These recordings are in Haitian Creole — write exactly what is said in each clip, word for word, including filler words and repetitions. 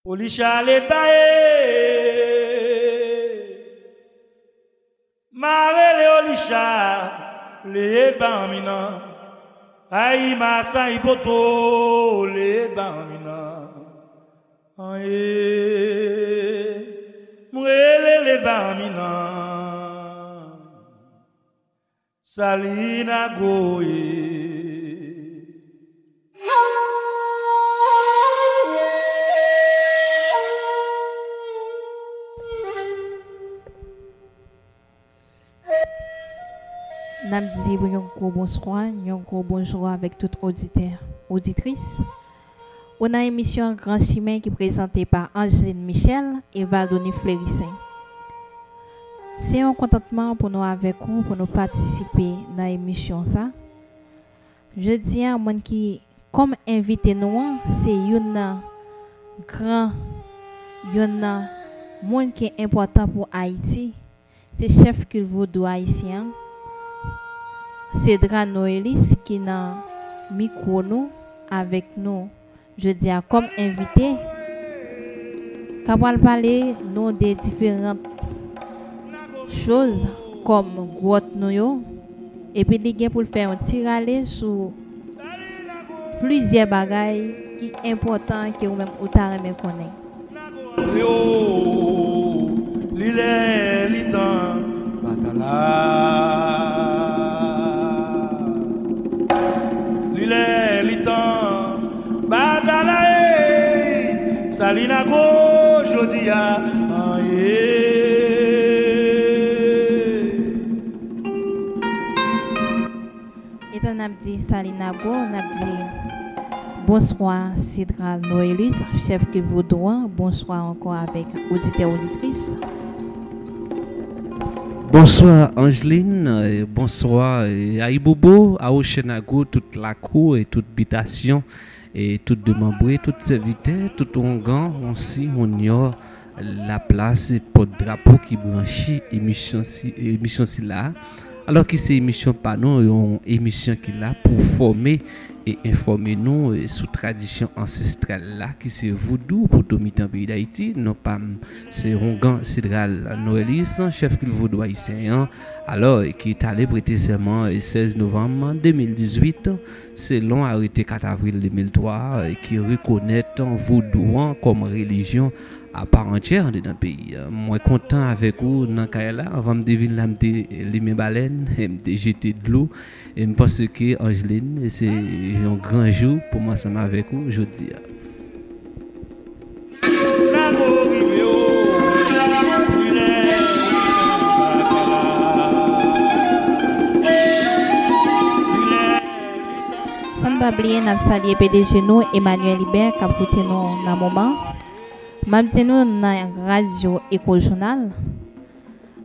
Olicha led ba e. Mare le Olicha led ba anminan. Ay masa ipoto led ba anminan. Aye. Mrele led ba anminan. Salinago e. N ap di yon gwo bonswa, yon gwo bonjou avèk tout oditè, oditris. Ou nan emisyon Gran Chimen ki prezante pa Angeline Michel e Valdony Fleurissaint. Se yon kontantman pou nou avèk ou, pou nou patisipe nan emisyon sa. Jodi a, moun ki kòm envite nou an, se youn nan gran, youn nan moun ki enpòtan pou Ayiti. Se chèf kilt vodou ayisyen an, Cedra Noelis, ki nan mikwo nou, avèk nou jodi a kòm envite, k ap pral pale nou de diferan choz kòm gwòt nou yo, epi li gen pou l fè yon ti rale sou plizyè bagay ki enpòtan ke ou menm ou ta renmen konnen. Yo, li lè, li tan, batala. Li lè, li tan, batala, ey. Salinago, jodi a, an, ye. Etan n ap di Salinago, n ap di bonswa Cedra Noelis, chèf kilt vodou an. Bonswa ankò avèk oditè, oditris. Bonswa Angeline, e, bonswa, e, Ayibobo, Awochenago, tout lakou e tout bitasyon, e tout demanbre, tout sèvitè, tout wongan, wonsi, wonnyò, laplas, pòt drapo ki branche emisyon si, emisyon sila. Alò ki se emisyon pa nou, yon emisyon ki la pou fòme e enfòme nou, e, sou tradisyon ansestral la, ki se vodou pou do mitan peyi Dayiti. Non pa m, se Wongan Cedra Noelis, chèf kilt vodou ayisyen an. Alò, e ki t ale prete sèman, e, sèz novanm de mil dizuit, selon arete kat avril de mil twa, e ki rekonèt vodou an kòm relijyon apa antyè andedan peyi a. Mwen kontan avèk ou nan kay la. Anvan m te vin la, m te limen balèn, m te jete dlo. E m panse ke Angeline, se yon gran jou pou m ansanm avèk ou jodi a. San n pa bliye, n ap salye P D G nou, Emmanuel Hubert, k ap koute nou nan moman. M ap di nou nan radyo Echo Journal.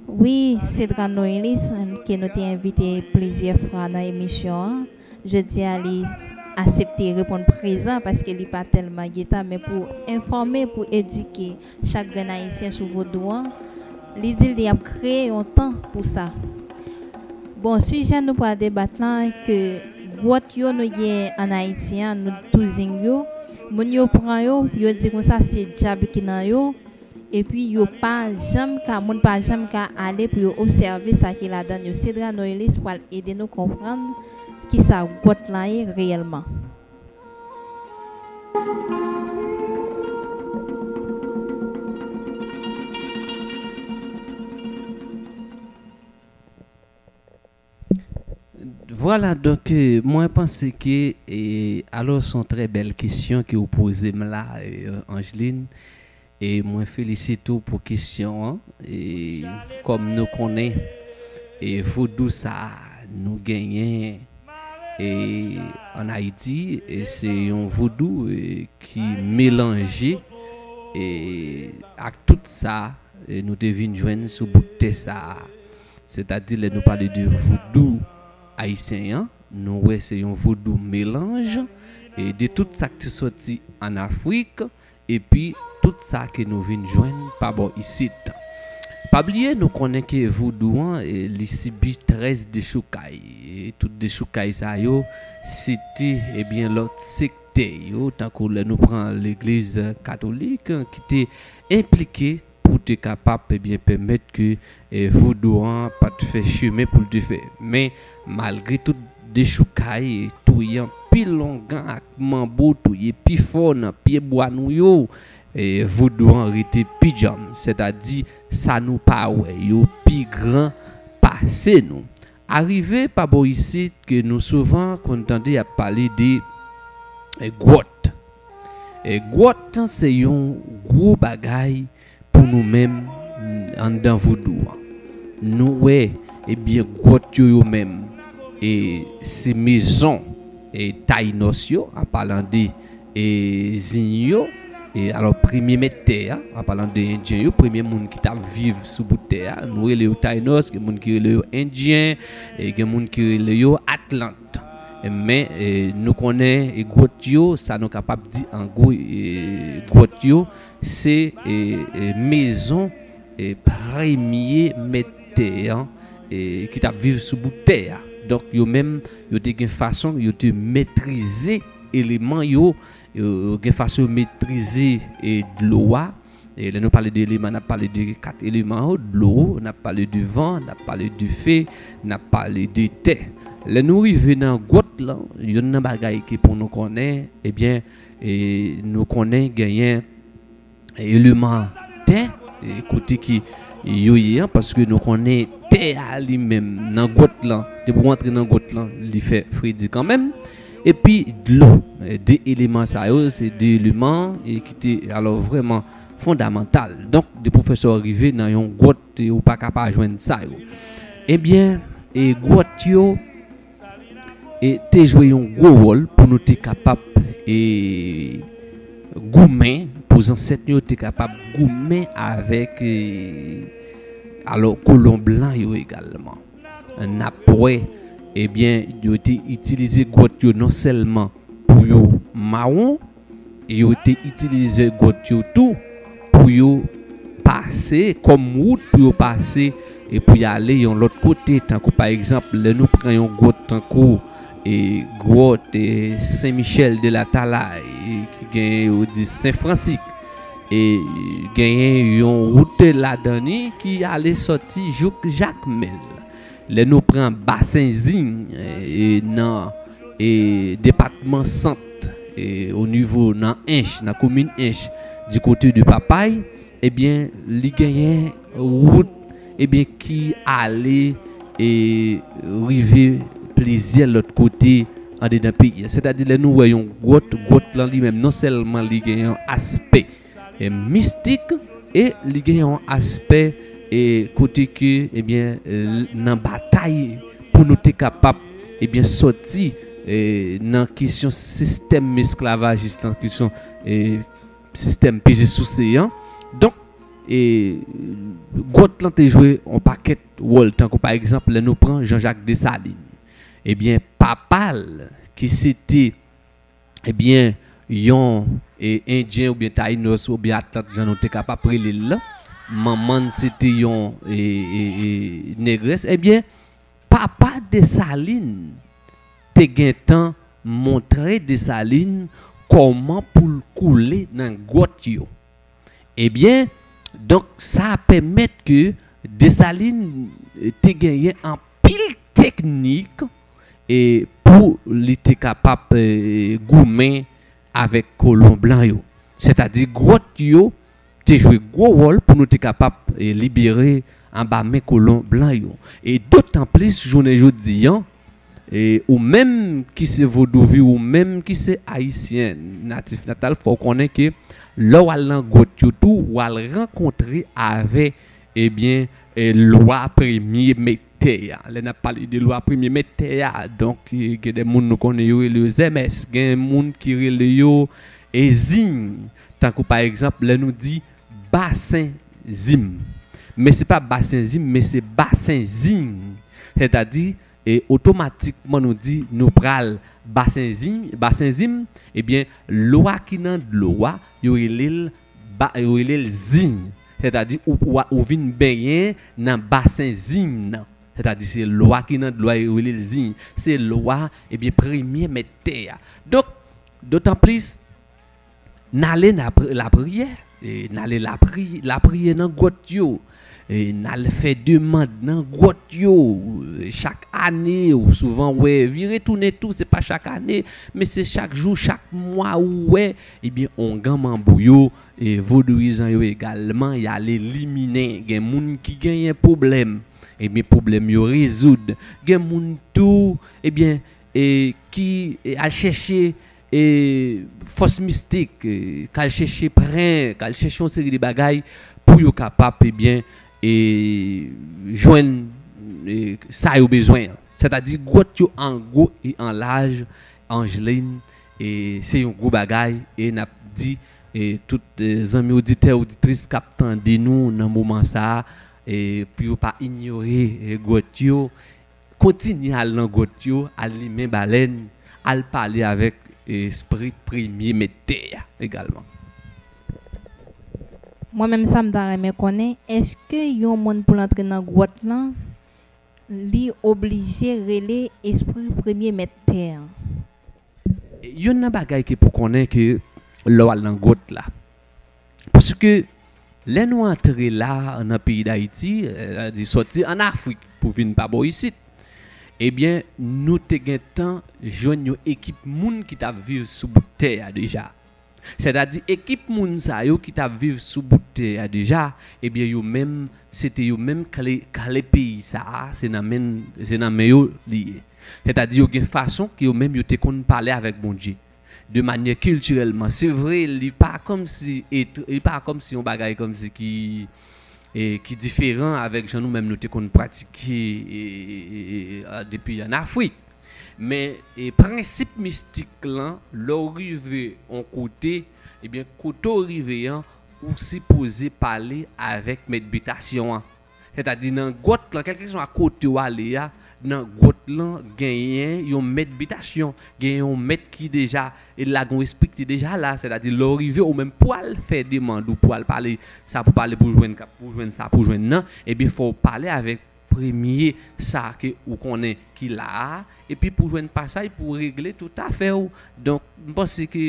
Wi, Cedra Noelis, ke nou te envite plizyè fwa nan emisyon an. Jodi a, li aksepte reponn prezan paske li pa tèlman gentan, men pou enfòme, pou edike chak grenn Ayisyen sou vodou an, li di li ap kreye yon tan pou sa. Bon, sijè nou pral debat lan, ke gwòt yo nou gen ann Ayiti an, nou touzing yo, moun yo pran yo, yo di konsa se dyab ki nan yo, epi yo pa janm ka, moun pa janm ka ale pou yo obsève sa ki ladan yo. Cedra Noelis pral ede nou konprann kisa gwòt lan ye reyèlman. Vwala, donk, e, mwen panse ke, e, alò, se yon trè bèl kesyon ke w poze m la, e, Angeline. E mwen felisite w pou kesyon an. E kòm nou konnen, e vodou sa a nou genyen, e ann Ayiti, e se yon vodou, e ki melanje, e ak tout sa, e nou te vin jwenn sou bout tè sa a. Sètadi, lè nou pale de vodou ayisyen an, nou wè se yon vodou melanj, e de tout sa k te soti ann Afrik, epi tout sa ke nou vin jwenn pa bò isit. Pa bliye, nou konnen ke vodou an, e, li sibi trèz dechoukay. E tout dechoukay sa yo, se te, ebyen, lòt sèk tè yo, tankou lè nou pran legliz katolik ki te enplike pou te kapab, ebyen, pèmèt ke eh, vodou an pa t fè chemen pou l te fè. Men, malgre tout dechoukay, touye anpil ongan ak manbo, touye pi fò nan pye bwa nou yo, eh, vodou an rete pi djanm. Sètadi, sa nou pa wè, yo pi gran pase nou. Arive pa bò isit ke nou souvan konn tande y ap pale de eh, gwòt. Eh, gwòt se yon gwo bagay pou nou menm anndan vodou an. Nou wè, ebyen, gwòt yo yo menm, e se mezon e Tayinòs yo, an palan de e Zing yo, e alò premye mèt tè a, an palan de Endyen yo, premye moun ki t ap viv sou bout tè a, nou rele yo Tayinòs, gen moun ki rele yo Endyen, e gen moun ki rele yo Atlant. Men e, nou konnen e, gwòt yo, sa nou kapab di an gwo, e, gwòt yo, se e, e, mezon e, premye mèt tè an e, ki t ap viv sou bout tè a. Donk, yo menm, yo te gen fason, yo te metrize eleman yo, yo, yo gen fason yo metrize e, dlo a. E lè nou pale de eleman, n ap pale de kat eleman yo, dlo, n ap pale de van, n ap pale de fe, n ap pale de tè. Lè nou rive nan gwòt lan, youn nan bagay ki pou nou konnen, ebyen, e, nou konnen genyen eleman tè, e, kote ki yo ye an, paske nou konnen tè a li menm nan gwòt lan, depi w antre nan gwòt lan, li fè fredi kanmenm. Epi dlo, e, de eleman sa yo, se de eleman e, ki te, alò, vrèman fondamantal. Donk, depi w fè sa w rive nan yon gwòt, e, ou pa ka pa jwenn sa yo. Ebyen, e, gwòt yo, e, te jwe yon gwo wòl pou nou te kapab e, goumen, pou zansèt nou yo te kapab goumen avèk e, alò, kolon blan yo egalman. N ap wè, ebyen, yo te itilize gwòt yo non sèlman pou yo mawon, e yo te itilize gwòt yo tou pou yo pase, kòm wout pou yo pase, e pou y ale yon lòt kote, tankou pa egzanp, lè nou pran yon gwòt tankou e gwòt e Sen Michèl de Latalay, e ki genyen yo di Sen Fransik, e genyen yon wout ladan li ki ale sòti jouk Jakmèl. Lè nou pran Basen Zing, e, nan e, depatman Sant, e, o nivo nan Ench, nan komin Ench, di kote de Papay, ebyen, li genyen wout, ebyen, ki ale e rive plizyè lòt kote andedan peyi a. Sètadi, lè nou wè yon gwòt, gwòt lan li menm, non sèlman li gen yon aspè e, mistik, e li gen yon aspè e, kote ke, ebyen, e, nan batay pou nou te kapab, ebyen, sòti e, nan kesyon sistèm esklavajis, nan kesyon e, sistèm peze souse an. Donk, e, gwòt lan te jwe yon pakèt wòl, tankou pa egzanp, lè nou pran Jean-Jacques Dessalines. Ebyen, papa l, ki se te ebyen, yon e, Endyen oubyen Tayinòs oubyen Atlant, jan nou te kapab rele l lan, manman l se te yon e, e, e, negrès, ebyen, papa Desalin te gentan montre Desalin kòman pou l koule nan gwòt yo. Ebyen, donk, sa pèmèt ke Desalin te genyen anpil teknik e, pou li te kapab e, goumen avèk kolon blan yo. Sètadi gwòt yo te jwe gwo wòl pou nou te kapab e, libere anba men kolon blan yo. E dotan plis, jounen jodi an, e, ou menm ki se vodouvi, ou menm ki se ayisyen natif natal, fò w konnen ke lè w al nan gwòt yo tou, w al rankontre avè, ebyen, e, lwa premye mèt tè a. Lè n ap pale de lwa premye mèt tè a, donk, e, gen de moun nou konnen yo rele yo Zèmès, gen moun ki rele yo e, Zing. Tankou pa egzanp, lè nou di Basen Zim. Men se pa Basen Zim, men se Basen Zing. Sètadi, e, otomatikman nou di nou pral Basen Zim, Basen Zim, ebyen, lwa ki nan dlo a, yo rele l ba, yo rele l Zing. Sètadi, ou, ou, ou vin benyen nan Basen Zing nan. Sètadi, se lwa ki nan dlo a, yo rele l Zing. Se lwa, ebyen, premye mèt tè a. Donk, Dotan plis, n ale nan pri- lapriyè, e n ale lapri- lapriyè nan gwòt yo, e n al fè demann nan gwòt yo, e chak ane, ou souvan wè, vire tounen tou, se pa chak ane, men se chak jou, chak mwa, ou wè, ebyen, ongan manbo yo, e vodouyizan yo egalman, y al eliminen. Gen moun ki genyen pwoblèm, ebyen, pwoblèm yo rezoud. Gen moun tou, ebyen, e ki e, al chèche e, fòs mistik, e, k al chèche pren, k al chèche yon seri de bagay pou yo kapab, ebyen, e, jwenn e, sa yo bezwen an. Sètadi gwòt yo an gwo e an laj, Angeline, e, se yon gwo bagay, e n ap di e, tout e, zanmi oditè, oditris k ap tande nou nan moman sa a, e, pou yo pa inyore e, gwòt yo, kontinye al nan gwòt yo, al limen balèn, al pale avèk espri premye mèt tè a egalman. Mwen menm sa m ta renmen konnen, èske yon moun pou l antre nan gwòt lan, li oblije rele espri premye mèt tè an? Youn nan bagay ke pou konnen ke lè w al nan gwòt la. Paske lè nou antre la nan peyi Dayiti, sètadi sòti ann Afrik pou vin pa bò isit, ebyen, nou te gentan jwenn yon ekip moun ki t ap viv sou bout tè a deja. Sètadi ekip moun sa yo ki t ap viv sou bout tè a deja, ebyen, yo menm, se te yo menm kle, kle peyi sa a, se nan men, se nan men yo li ye. Sètadi yo gen fason ke yo menm yo te konn pale avèk Bondye. De manyè kiltirèlman, se vre, li pa kòmsi, li pa kòmsi yon bagay kòmsi ki e, ki diferan avèk jan nou menm nou te konn pratike e, e, e, e, a, depi ann Afrik. Men e, prensip mistik lan, lè w rive yon kote, ebyen, kote w rive an, ou sipoze pale avèk mèt bitasyon an. Sètadi nan gwòt lan, kèlkeswa kote w ale a, nan gwòt lan, genyen yon mèt bitasyon, genyen yon mèt ki deja e lage yon espri ki te deja la, sètadi lè w rive ou menm pou al fè demann ou pou al pale sa pou pale pou jwenn pou jwenn sa pou jwenn nan, ebyen fò w pale avèk premye sa ke ou konnen ki la a, epi pou jwenn pasaj pou regle tout afè w. Donk m panse ke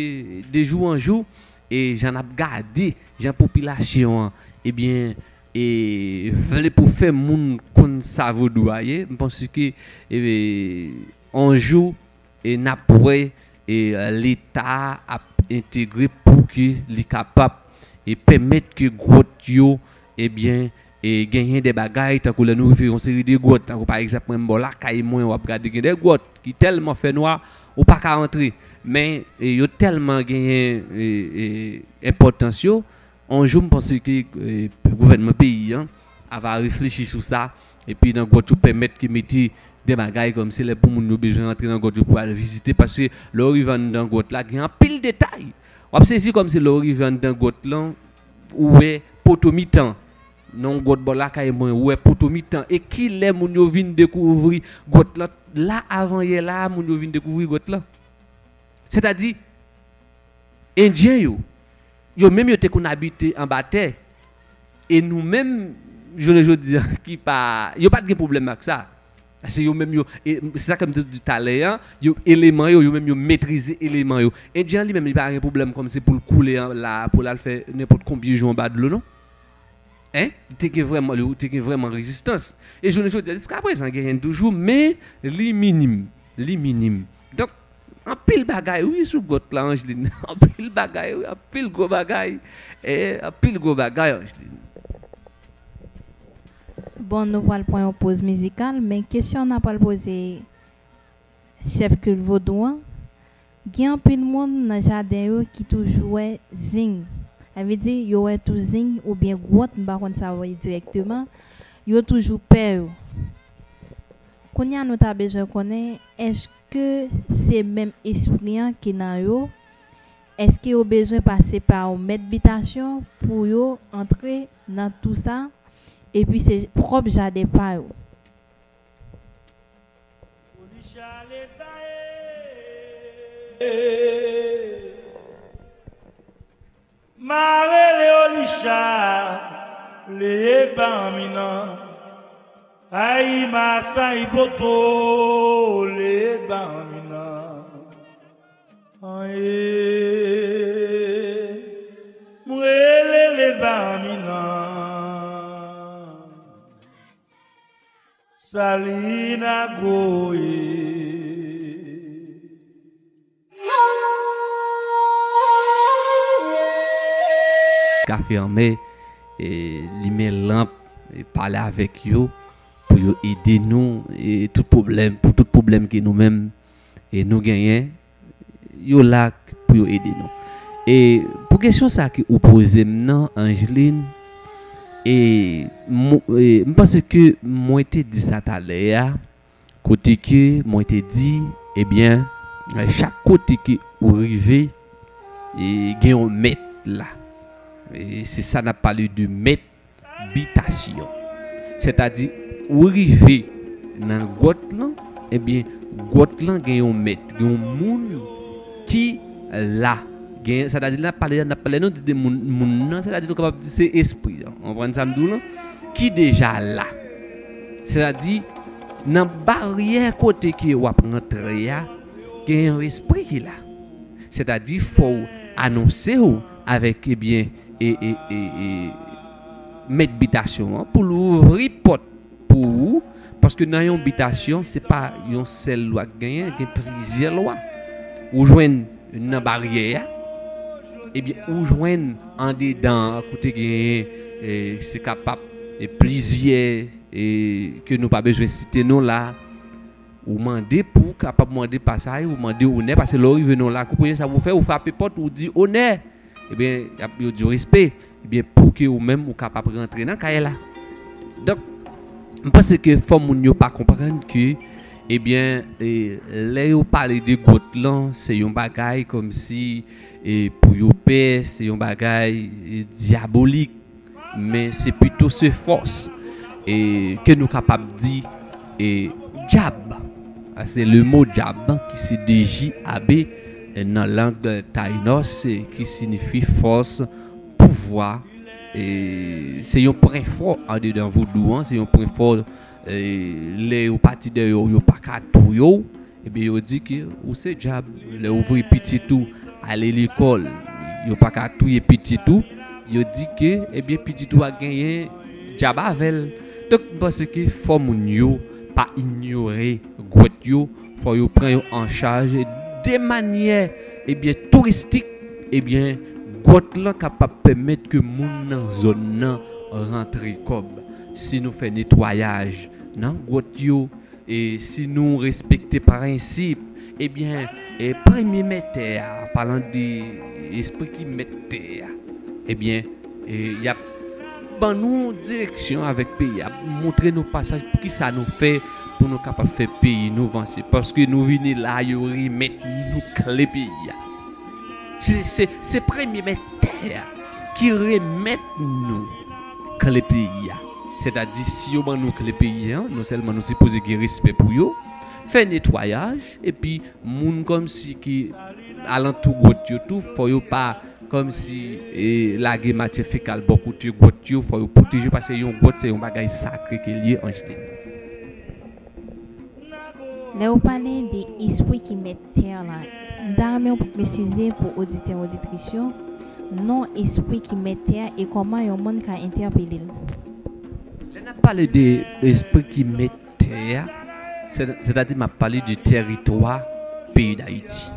de jou an jou, e jan n ap gade jan popilasyon an, ebyen e vle pou fè moun konn sa vodou a ye, m panse ke e, on jou e n ap wè e Leta ap entegre pou ke li kapab e pèmèt ke gwòt yo, ebyen, e genyen de bagay, tankou lè nou rive yon seri de gwòt, tankou pa egzanp mwen m bò lakay mwen, w ap gade gen de gwòt ki tèlman fè nwa, ou pa ka antre. Men e yo tèlman genyen e, e, enpòtans yo, on jou m panse ke e, gouvènman peyi an ava reflechi sou sa, epi nan gwòt yo pèmèt ke mete de bagay kòmsi lè pou moun yo bezwen antre nan gwòt yo pou al vizite, paske lè w rive anndan gwòt la, gen anpil detay. W ap sezi kòmsi lè w rive anndan gwòt lan, ou wè poto mitan. Nan yon gwòt bò lakay mwen, ou wè poto mitan. E kilè moun yo vin dekouvri gwòt lan? La, avan yè la, moun yo vin dekouvri gwòt lan. Sètadi, Endyen yo, yo menm yo te konn abite anba tè. E nou menm, jounen jodi a, ki pa, yo pa t gen pwoblèm ak sa. Paske yo menm yo, e se sa ke m te di talè a, yo, eleman yo, yo menm yo metrize eleman yo. Endyen an li menm, li pa gen pwoblèm kòmsi pou l koule an la, pou l al fè nenpòt konbyen jou anba dlo, non. Hein? Li te gen vrèman, li te gen vrèman rezistans. E jounen jodi a, jiska prezan, genyen l toujou, men li minim. Li minim. Donk, anpil bagay, wi, sou gwòt la, Angeline. Anpil bagay, wi, anpil gwo bagay. E, anpil gwo bagay, Angeline. Bon, nou pral pran yon poz mizikal, men kesyon n ap pral poze chèf kilt vodou an, gen anpil moun nan jaden yo ki toujou wè zing. Sa vle di, yo wè tou zing oubyen gwòt, m pa konn sa yo ye dirèkteman, yo toujou pè yo. Kounye a nou ta bezwen konnen, èske se menm espri an ki nan yo? Èske yo bezwen pase pa yon mèt bitasyon pou yo antre nan tou sa? Epi se pwòp jaden pa yo. Olisha leta e. Ma rele Olisha, leye ba anminan. Ay ma sa ipoto, leye ba anminan. M rele l pa Minan. Salinagoye. Kafe anmè, e, limen lanp, e, pale avèk yo pou yo ede nou, e, tout pwoblèm, pou tout pwoblèm ke nou menm, e, nou genyen, yo la pou yo ede nou. E pou kesyon sa ke ou poze m nan, Angeline, e, mo- e, m panse ke mwen te di sa talè a, kote ke mwen te di, ebyen, chak kote ke ou rive, e, gen yon mèt la. E se sa n ap pale de mèt bitasyon. Sètadi, ou rive nan gwòt lan, ebyen, gwòt lan gen yon mèt, gen yon moun ki la. Gen, sètadi, n ap pale, n ap pale, nou di de moun, moun nan, sètadi, nou kapab di se espri an. Ou konprann sa m di w lan? Ki deja la. Sètadi, nan baryè kote ke w ap rantre a, gen yon espri ki la. Sètadi, fò w anonse w avèk, ebyen, e, e, e, e, mèt bitasyon an pou l ouvri pòt pou ou, paske nan yon bitasyon, se pa yon sèl lwa k genyen, gen plizyè lwa. Ou jwenn nan baryè a, ebyen, ou jwenn andedan an, kote genyen, e, se kapab, e, plizyè, e, ke nou pa bezwen site non la, ou mande pou w kapab mande pasaj, ou mande onè, paske lè w rive nan yon lakou, premye sa pou w fè, ou frape pòt, ou di onè. Ebyen, y ap, yo di w respè. Ebyen, pou ke ou menm, ou kapab rantre nan kay la. Donk, m panse ke fò moun yo pa konprann ke, ebyen, e, lè yo pale de gwòt lan, se yon bagay kòmsi, e, pou yo pè, se yon bagay, e, dyabolik. Men se pito se fòs, e, ke nou kapab di, e, djab. A, se le mo djab, ki se D J A B, e, nan lang tayinòs, e, ki siyifi fòs, pouvwa. E se yon pwen fò andedan vodou an, se yon pwen fò, e, lè yo pati dèyè w, yo pa ka touye w. Ebyen, yo di ke ou se djab. Lè ou voye pitit ou ale lekòl, yo pa ka touye pitit ou, yo di ke, ebyen, pitit ou a genyen djab avè l. Donk, m panse ke fò moun yo pa inyore gwòt yo, fò yo pran yo an chaj de manyè, ebyen, touristik, ebyen, gwòt lan kapab pèmèt ke moun nan zòn nan rantre kòb. Si nou fè netwayaj nan gwòt yo, e si nou respekte prensip, ebyen, e premye mèt tè a, an palan de espri ki mèt tè a, ebyen, e y ap ban nou direksyon avèk peyi a, ap montre nou pasaj pou ki sa nou fè pou nou kapab fè peyi nou vanse. Paske nou vini la, yo remèt nou kle peyi a. Se, se, se premye mèt tè a ki remèt nou kle peyi a. Sètadi, si yo ban nou kle peyi a, non sèlman nou sipoze gen respè pou yo, fè netwayaj, epi moun kòmsi ki alantou gwòt yo tou, fò yo pa kòmsi, e, lage matyè fekal bò kote gwòt yo, fò yo pwoteje, paske yon gwòt se yon bagay sakre ke l ye, Angeline. Lè ou pale de espri ki mèt tè la, m ta renmen w presize pou oditè oditris yo, non espri ki mèt tè a e kòman yon moun ka entèpele l. Lè n ap pale de espri ki mèt tè a, sè-, sètadi m ap pale de tèritwa peyi Dayiti.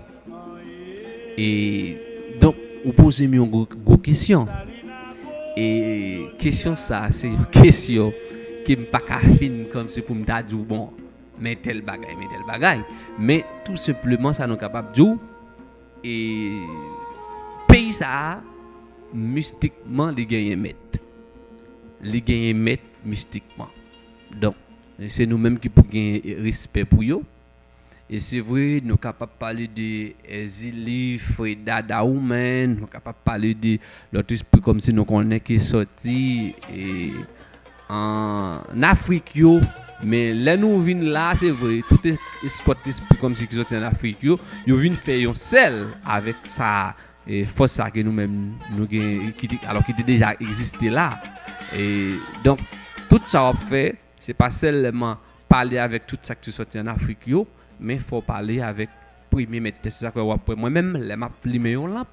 E donk, ou poze m yon gwo, gwo kesyon. E kesyon sa, se yon kesyon ke m pa ka fin kòmsi pou m ta di w, bon, men tèl bagay, men tèl bagay. Men tou senpleman, sa nou kapab di w, e peyi sa a, mistikman, li genyen mèt. Li genyen mèt mistikman. Donk, se nou menm ki pou gen respè pou yo. E se vre, nou kapab pale de, eh, Zili, Freda, Dahomey, nou kapab pale de lòt espri kòmsi nou konnen ki sòti, e, ann Afrik yo. Men lè nou vin la, se vre, tout es-, eskòt espri kòmsi ki sòti ann Afrik yo, yo vin fè yon sèl avèk sa, e, fòs sa ke nou menm nou gen, ki te, alò ki te deja egziste la. E donk, tout sa w ap fè, se pa sèlman pale avèk tout sa k te sòti ann Afrik yo, men fò w pale avèk premye mèt tè. Se sa k fè w ap wè mwen menm, lè m ap limen yon lanp,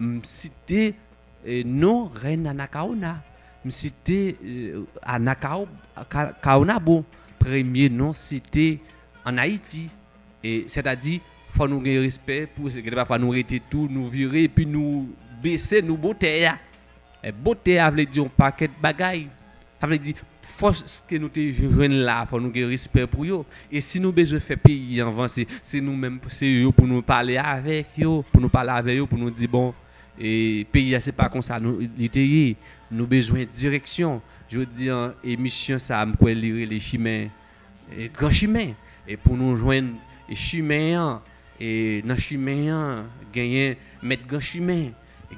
m site e, non rèn Anakaona. M site e, Anakao-, Ka-, Kaonabo, premye non site ann Ayiti. E, sètadi, fò nou gen respè pou, gen de pafwa nou rete tou, nou vire, epi nou bese, nou bo tè a. E, bo tè a vle di yon pakèt bagay. Sa vle di, fòs ke nou te jwenn la, fò nou gen respè pou yo. E si nou bezwen fè peyi an vanse, se nou menm, se yo pou nou pale avèk yo, pou nou pale avè yo, pou nou di, bon, e, peyi a se pa konsa nou, li te ye. Nou bezwen direksyon. Jodi an, emisyon sa a, m kwè li rele Chimen, e, Gran Chimen. E pou nou jwenn chimen an, e nan chimen an, genyen mèt gran chimen,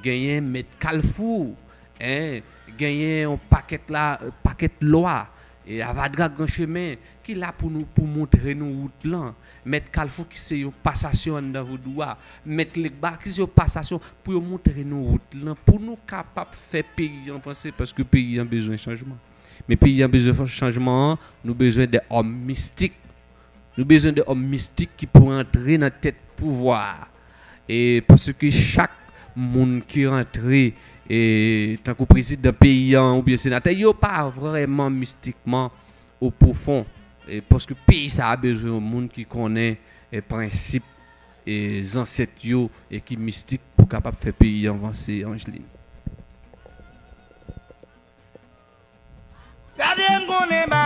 genyen mèt kalfou, en, genyen yon pakèt la, pakèt lwa, e avadra gran chimen, ki la pou nou, pou montre nou wout lan. Mèt kalfou ki se yon pasasyon anndan vodou a, mèt legba ki se yon pasasyon pou yo montre nou wout lan, pou nou kapab fè peyi an vanse, paske peyi an bezwen chanjman. Men peyi an bezwen fè chanjman an, nou bezwen de òm mistik. Nou bezwen de òm mistik ki pou rantre nan tèt pouvwa a. E paske chak moun ki rantre, e, tankou prezidan peyi an oubyen senatè, yo pa vrèman mistikman o pwofon. E paske peyi sa a bezwen yon moun ki konnen, e, prensip, e, zansèt yo e ki mistik pou kapab fè peyi an vanse, Angeline.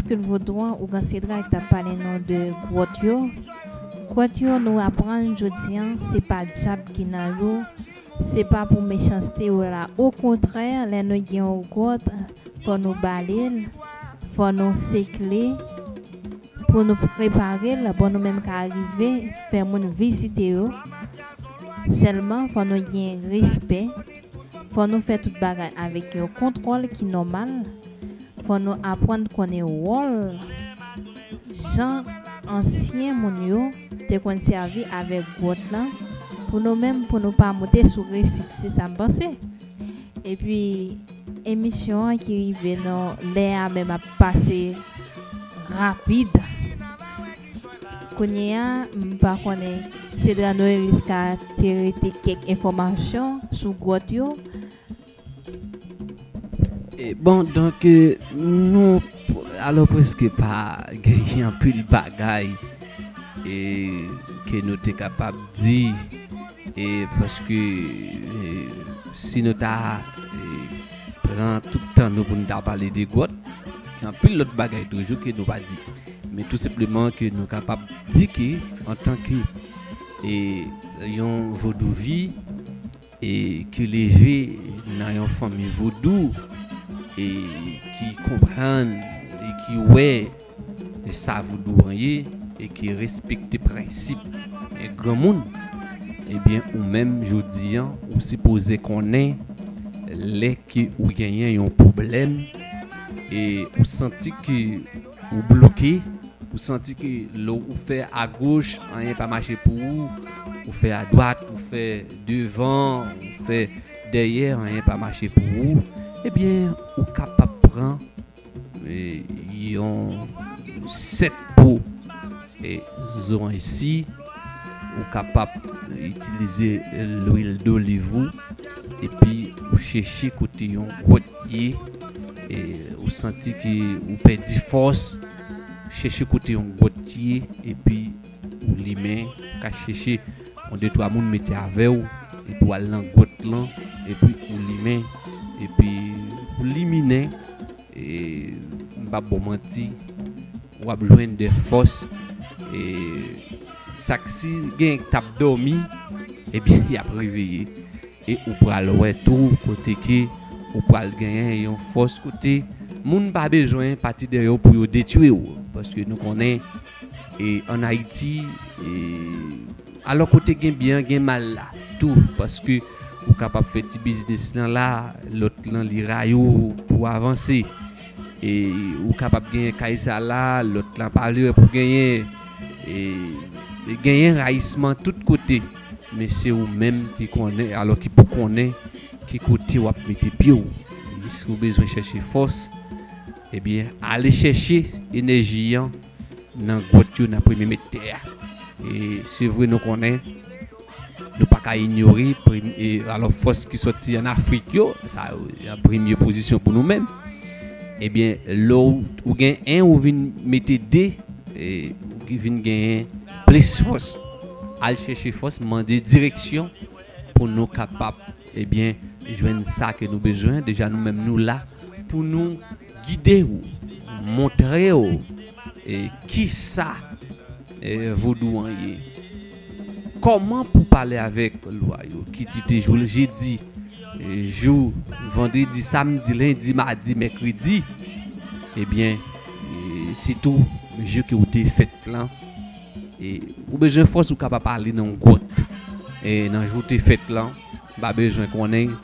Kilti vodou an, ougan Sedrak t ap pale nou de gwòt yo. Gwòt yo, nou aprann jodi an, se pa dyab ki nan yo, se pa pou mechanste yo la. Okontrè, lè nou gen yon gwòt, fò nou bale l, fò nou sekle, pou nou prepare l, bon, nou menm ka rive fè moun vizite yo. Sèlman, fò nou gen respè. Fò nou fè tout bagay avèk yon kontwòl ki nòmal. Fò nou aprann konnen wòl jan ansyen moun yo te konn sèvi avèk gwòt lan pou nou menm, pou nou pa moute sou resif. Se sa m panse. Epi, emisyon an ki rive nan lè a menm ap pase rapid. Kounye a, m pa konnen, Cedra Noëlis ka te rete kèk enfòmasyon sou gwòt yo. E, bon, donk, e, nou, alò, prèske pa genyen anpil bagay, e, ke nou te kapab di, e, paske, e, si nou ta, e, pran tout tan nou pou nou ta pale de gwòt, gen anpil lòt bagay toujou ke nou pa di. Men tou senpleman ke nou kapab di ke, antanke, e, yon vodouvi, e ki leve nan yon fanmi vodou, e ki konprann, e ki wè, e sa vodou an ye, e ki respekte prensip, e granmoun, ebyen, ou menm, jodi an, ou sipoze konnen lè ke ou genyen yon pwoblèm, e ou santi ke ou bloke, ou santi ke lè ou fè agoch, anyen pa mache pou ou, ou fè adwat, ou fè devan, ou fè dèyè, anyen pa mache pou ou, ebyen, ou kapab pran, e, yon sèt po, e, zoranj si, ou kapab itilize lwil doliv ou, epi ou chèche kote yon gwòt ye, e ou santi ke ou pèdi fòs, chèche kote yon gwòt ye, epi ou limen, ka chèche yon de twa moun mete avè w, epi w al nan gwòt lan, epi ou limen, epi ou liminen, e m p ap ba w manti, w ap jwenn de fòs, e sa k si gen k t ap dòmi, ebyen, y ap reveye. E ou pral wè tou kote ke ou pral genyen yon fòs kote moun pa bezwen pati dèyè w pou yo detwi w. Paske nou konnen, e, ann Ayiti, e, alò kote gen byen, gen mal la tou. Paske ou kapab fè ti biznis lan la, lòt lan li rayi w pou w avanse. E ou kapab genyen kay sa la, lòt lan pa vle wè pou genyen. E, e genyen rayisman tout kote. Men se ou menm ki konnen, alò ki pou konnen ki kote w ap mete pye w. E si w bezwen chèche fòs, ebyen, ale chèche enèji an nan gwòt yo, nan premye mèt tè a. E se vre, nou konnen, nou pa ka inyore prim- e, alò, fòs ki sòti ann Afrik yo, sa yo an premye pozisyon pou nou menm. Ebyen, lè w, ou gen en, ou vin mete de, e, ou vin genyen plis fòs. Al chèche fòs, mande direksyon pou nou kapab, ebyen, jwenn sa ke nou bezwen. Deja, nou menm, nou la pou nou gide w, montre w, e, kisa, e, vodou an ye. Kòman pou pale avèk lwa yo ki di te jou jedi, e, jou vandredi, samdi, lendi, madi, mèkredi, ebyen, e, sitou jou ke ou te fèt lan, e, ou bezwen fòs, ou kapab ale nan yon gwòt, e, nan jou te fèt lan, m pa bezwen konnen,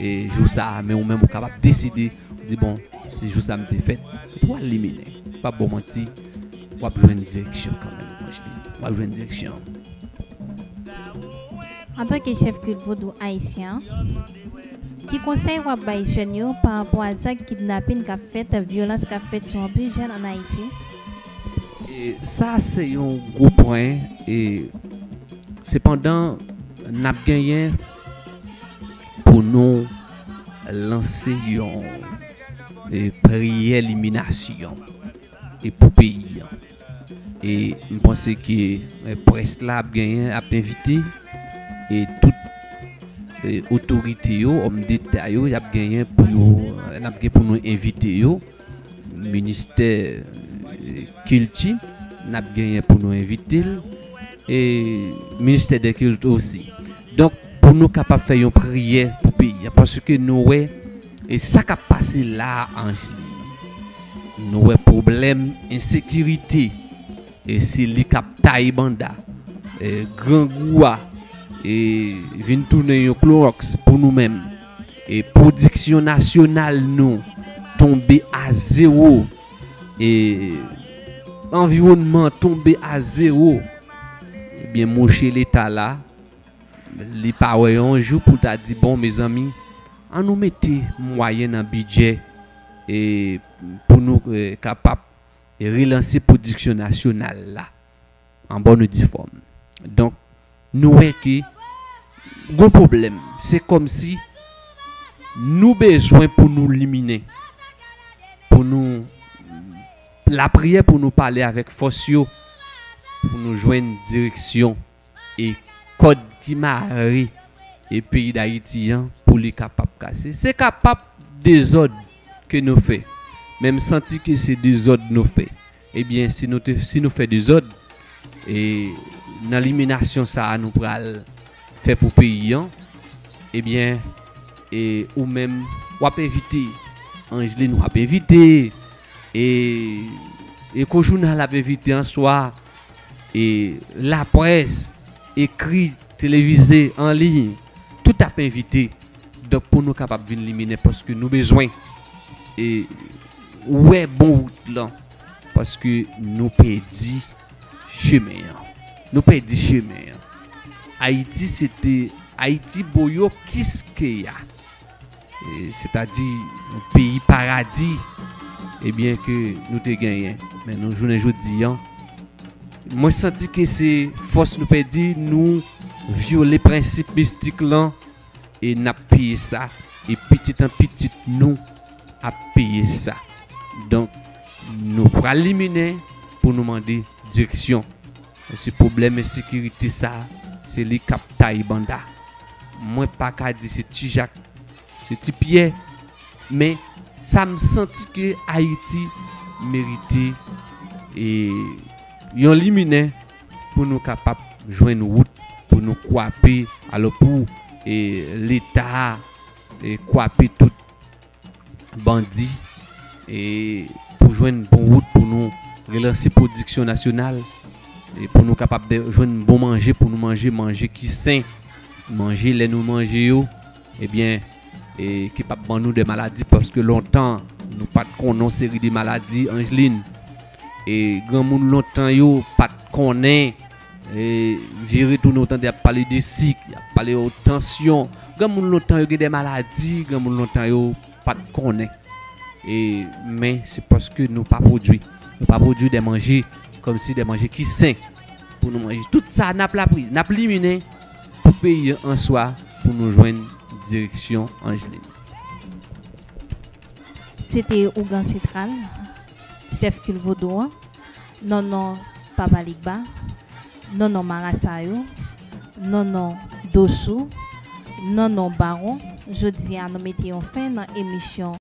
e, jou sa a, men ou menm ou kapab deside, di, bon, se jou sa m te fèt, epi w al liminen. Pa ba w manti, w ap jwenn direksyon kanmenm, Angeline. W ap jwenn direksyon. Antanke chèf kilt vodou ayisyen an, ki konsèy w ap bay jèn yo pa rapò a zak kidnapin k ap fèt, vyolans k ap fèt sou anpil jèn ann Ayiti? E sa se yon gwo pwen, e sepandan, n ap genyen pou nou lanse yon, e, priyè liminasyon, e, pou peyi an. E m panse ke, e, près la ap genyen, ap envite, e tout, e, otorite yo, òm deta yo, y ap genyen pou yo, n ap gen pou nou envite yo, ministè, e, kilti, n ap genyen pou nou envite l, e ministè de kilt osi. Donk, pou nou kapab fè yon priyè pou peyi an, paske nou wè, e sa k ap pase la a, Angeline, nou wè pwoblèm ensekirite, e se li k ap taye banda, e grangou a, e vin tounen yon klowòks pou nou menm, e pwodiksyon nasyonal nou tonbe a zewo, e anviwònman tonbe a zewo, ebyen, mouche Leta la, li pa wè yon jou pou ta di, bon, mezanmi, ann nou mete mwayen nan bidjè, e pou nou, e, kapab, e, relanse pwodiksyon nasyonal la an bòn e di fòm. Donk, nou wè ke gon pwoblèm. Se kòmsi nou bezwen pou nou liminen, pou nou lapriyè, pou nou pale avèk fòs yo, pou nou jwenn direksyon e kòd ki mare e peyi Dayiti an pou li kapab kase. Se kapab dezòd ke nou fè, men m santi ke se dezòd nou fè. Ebyen, si nou te, si nou fè dezòd, e nan liminasyon sa a nou pral fè pou peyi an, ebyen, e ou menm, w ap envite Angeline, w ap envite, e Eko Jounal ap envite an swa, e laprès, ekri, televize, an liy, tout ap envite. Donk, pou nou kapab vin liminen, paske nou bezwen, e wè bon wout lan, paske nou pèdi chemen an. Nou pèdi chemen an. Ayiti, se te Ayiti Boyo Kiskeya. E, sètadi yon peyi paradi, ebyen, ke nou te genyen. Men nou, jounen jodi an, mwen santi ke se fòs nou pèdi, nou vyole prensip mistik lan, e n ap peye sa, e pitit an pitit nou ap peye sa. Donk, nou pral liminen pou nou mande direksyon. Se pwoblèm ensekirite sa, se li k ap taye banda. Mwen pa ka di se Ti Jak, se Ti Pyè, men sa m santi ke Ayiti merite, e, yon liminen pou nou kapab jwenn wout pou nou kwape, alò, pou, e, Leta, e, kwape tout bandi, e pou jwenn bon wout pou nou relanse pwodiksyon nasyonal, e pou nou kapab de- jwenn bon manje pou nou manje, manje ki sen, manje lè nou manje yo, ebyen, e ki p ap ban nou de maladi, paske lontan nou pa t konnen yon seri de maladi, Angeline. E granmoun lontan yo pa t konnen, e vire tounen, w tande y ap pale de sik, y ap pale de tansyon. Granmoun lontan yo gen de maladi, granmoun lontan yo pa t konnen. E, men se paske nou pa pwodui. Nou pa pwodui de manje, kòmsi de manje ki sen. pou nou manje. Tout sa n ap lapri, n ap liminen pou peyi an swa, pou nou jwenn direksyon Anjlin. Se te ougan sentral, chèf kil vodou an, nan non Papa Ligba, nan non Marasayo, nan non Dosou, nan non Bawon. Jodi a nou mete yon fen nan emisyon